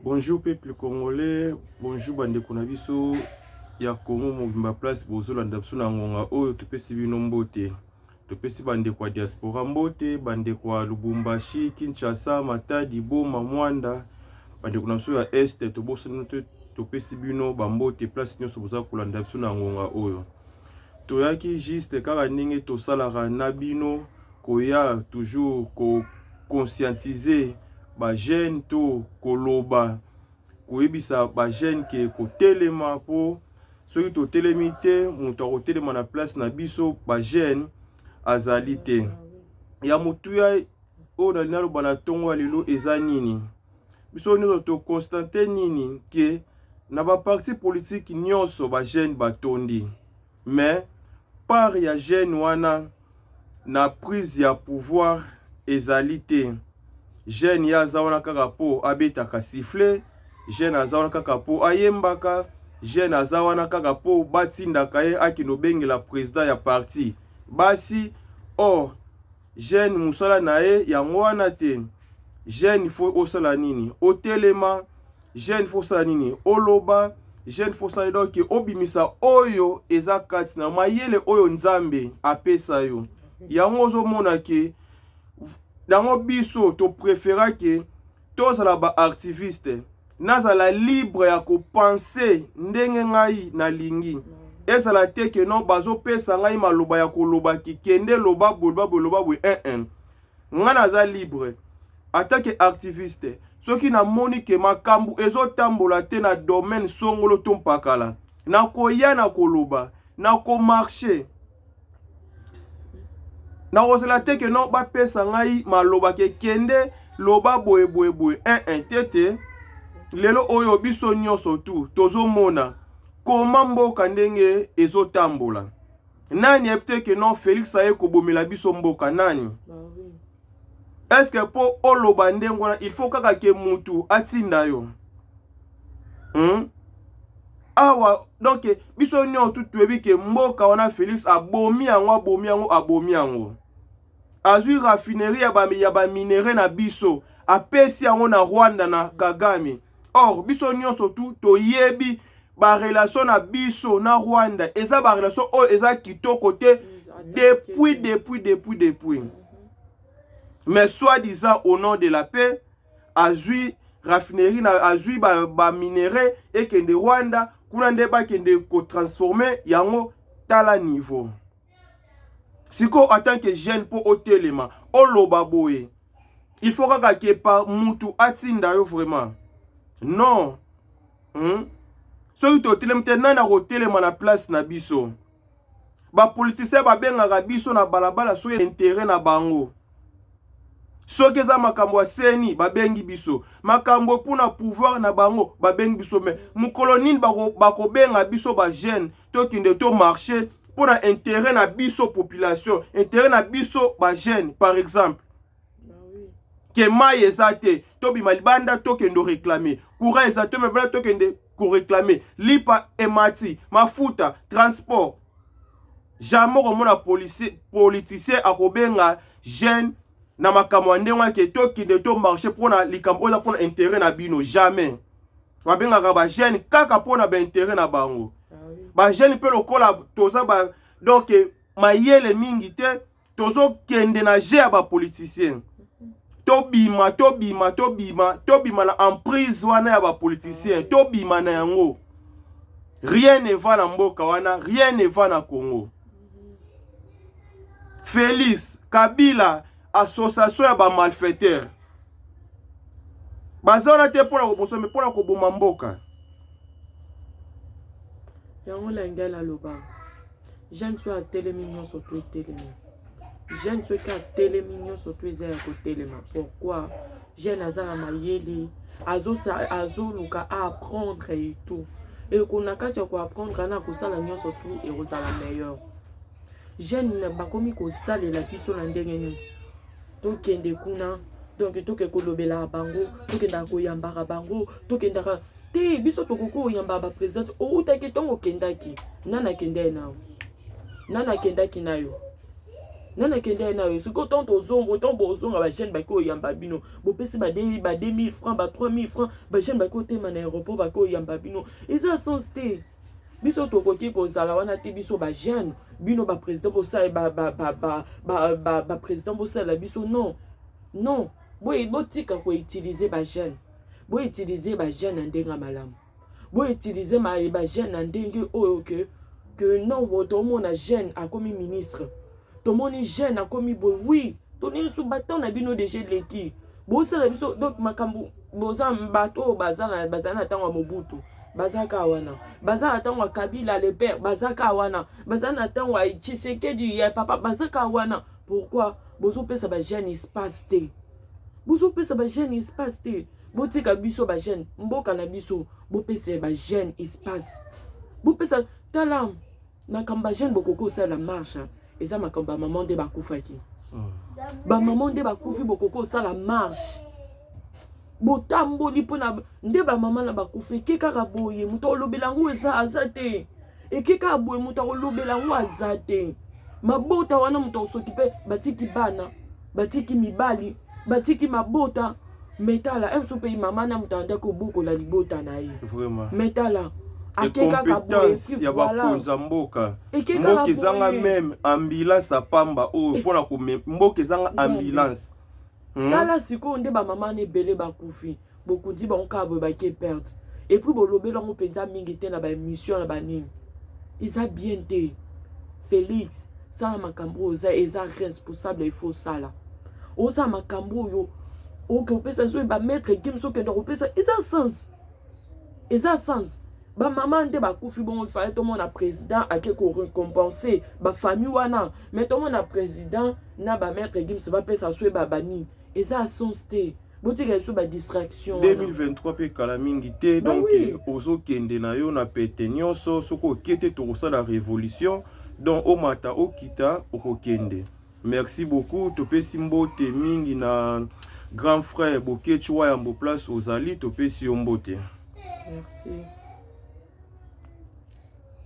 Bonjour peuple congolais, bonjour bandeko na biso ya Congo mobimba place bozolanda biso na ngonga oyo, topesi bino mbote. Topesi bandeko ya diaspora mbote, bandeko ya Lubumbashi, Kinshasa, Matadi, Boma, Mwanda, bandeko na biso ya Est, tobosani te, topesi bino bambote place nyonso boza kolanda biso na ngonga oyo. Toyaki juste kaka ndenge tosalaka na bino koya toujours ko conscientiser ba jeunes to koloba koyebisa ba jeunes ke kotelema po soki totelemi te moto akotelema na place na biso ba jeunes azali te. Ya motuya oyo nalingi naloba na ntongo ya lelo eza nini? Biso nyonso to constate nini ke na ba parti politique nyonso ba jeunes batondi, mais part ya jeune wana na prise ya pouvoir ezali te. Jeune ye aza wana kaka po abetaka sifflet, jeune aza wana kaka po ayembaka, jeune aza wana kaka po batindaka ye akende obengela president ya parti basi. Or jeune mosala na ye yango wana te. Jeune faut osala nini? Otelema. Jeune faut osala nini? Oloba. Jeune faut osala donc obimisa oyo eza kati na mayele oyo Nzambe apesa yo. Yango ozomona ke yango biso to prefera ke tozala ba activiste, nazala libre ya kopense ndenge ngai nalingi. Ezala te ke non bazopesa ngai maloba ya koloba ki kende loba boye loba boye loba boye, eh. Ngai naza libre en tant que activiste. Soki namoni ke makambo ezotambola te na domaine songolo to mpakala, nakoya na koloba, nakomarche, nakozela te ke non bapesa ngai maloba ke kende loba boye boye boye, eh te te. Lelo oyo biso nyonso tu tozomona koma mboka ndenge ezotambola. Nani ayebi te ke non Felix aye kobomela biso mboka? Nani? Est-ce que po oloba ndenge wana il faut kaka ke mutu atinda yo? Awa donc biso nyonso tu toyebi ke mboka wana Felix abomi yango, abomi yango, abomi yango. Azwi raffinerie ya ba minerais na biso, apesi yango na Rwanda na Kagame. Or biso nyonso tu toyebi ba relation na biso na Rwanda eza ba relation oyo eza kitoko te depuis depuis depuis depuis. Mais soi-disant au nom de la paix azwi raffinerie na azwi ba minerais ekende Rwanda, kuna nde bakende ko transformer yango. Tala niveau siko en tant que jeune po otelema oloba boye, il faut kaka ke pa mutu atinda yo? Vraiment non. Soki totelemi te, nani akotelema na place na biso? Bapoliticien babengaka biso na balabala soki intérêt na bango, soki eza makambo ya seni babengi biso, makambo mpona pouvoir na bango babengi biso. Mais mokolo nini bakobenga biso bajeune tokende to marché mpona intérêt na biso population, intérêt na biso bajeune? Par exemple ke mai eza te, tobima libanda tokende réclamer. Courant eza te, mebala tokende koréclamer. Lipa emati, mafuta, transport, jamais okomona politicien akobenga jeune na makambo ya ndenge wana ke tokende to marché mpona likambo oyo eza mpona intérêt na bino. Jamais. Babengaka bajeune kaka mpona baintérêt na bango. Bajeune mpe lokola toza ba donc mayele mingi te, tozokende na jeu ya bapoliticien. Tobima, tobima, tobima, tobima na emprise wana ya bapoliticien, tobima na yango. Rien ne va na mboka wana, rien ne va na Congo. Félix, Kabila, association ya bamalfaiteur baza wana te mpona kobosa, me mpona koboma mboka. Yango langel aloba, jeune so atelemi, nyonso to etelemi. Jeune soki atelemi, nyonso to eza ya kotelema. Pourquoi? Jeune aza na mayele, azoluka aapprendre et tout. Eko na kati ya koapprendre na kosala nyonso tu ekozala meilleur. Jeune bakomi kosalela biso na ndenge nini? Tokende kuna, donc toke kolobelaka bango, tokendaka koyambaka bango, tokendaka te. Biso tokoki koyamba baprésident. Outaki ntongo, okendaki, nani akendaki na yo? Nani akendaki na yo? Nani akende ye na yo? Sikoyo ntango tozongo, ntango bozonga, bajeune baki oyamba bino, bopesi ba 2000 francs, ba 3000 francs, bajeune baki otema na aéroport, baki oyamba bino. Eza sens te. Biso tokoki kozala wana te. Biso bajeune, bino baprésident bosala, baprésident bosalela biso. Non, non, botika koutiliser bajeune. Boutiliser bajeune na ndenge ya malamu, boutiliser bajeune na ndenge oyo ke non, bo tomona jeune akomi ministre, tomoni jeune akomi boye. Oui, toningi so batemps na bino déjà eleki. Bosala biso donc makambo, boza bato oyo baza na ntango ya Mobutu, baza kaka wana, baza na ntango ya Kabila le père, baza kaka wana, baza na ntango ya Tshisekedi ya papa, baza kaka wana. Pourquoi bozopesa bajeune espace te? Bozopesa bajeune espace te. Botika biso bajeune, mboka na biso, bopesa bajeune espace. Bopesa, tala makambo bajeune bokoki kosala marche. Eza makambo ya mama nde bakufaki, bamama nde bakufi. Bokoki kosala marche, botamboli mpona nde bamama na bakufi. Eke kaka boye, moto akolobela yango eza aza te. Eke kaka boye, moto akolobela yango aza te. Mabota wana, moto akosoki mpe batiki bana, batiki mibali, batiki mabota. Mais tala, mosusu mpe mama na moto andaki kobokola libota na ye. Mais tala, ake kaka boye. Ya bakonzi ya mboka, mboka ezanga même ambulance apamba oyo mpona mboka ezanga ambulance. Tala sikoyo nde bamama na ebele bakufi, bokundi bango kaka boye, bake perte. Et puis bolobeli yango mpenza mingi te na baémission na banini. Eza bien te. Félix, sala makambo oyo oza, eza responsable. Il faut osala, osala makambo oyo oke opesa soki bamaître Gims, okende kopesa. Eza sens, eza sens. Bamama nde bakufi bongo, fallait tomona président ake korécompenser bafamille wana. Mais tomona président na bamaître Gims bapesa so banini, eza sens te. Botika biso badistraction. 2023 mpe kala mingi te. Donc ozokende na yo na pete nyonso. Soki oke te, tokosala révolution. Donc omata, okita, okokende. Merci beaucoup. Topesi mbote mingi na grand frère Bokeci Wayambo, place ozali, topesi yo mbote. Merci.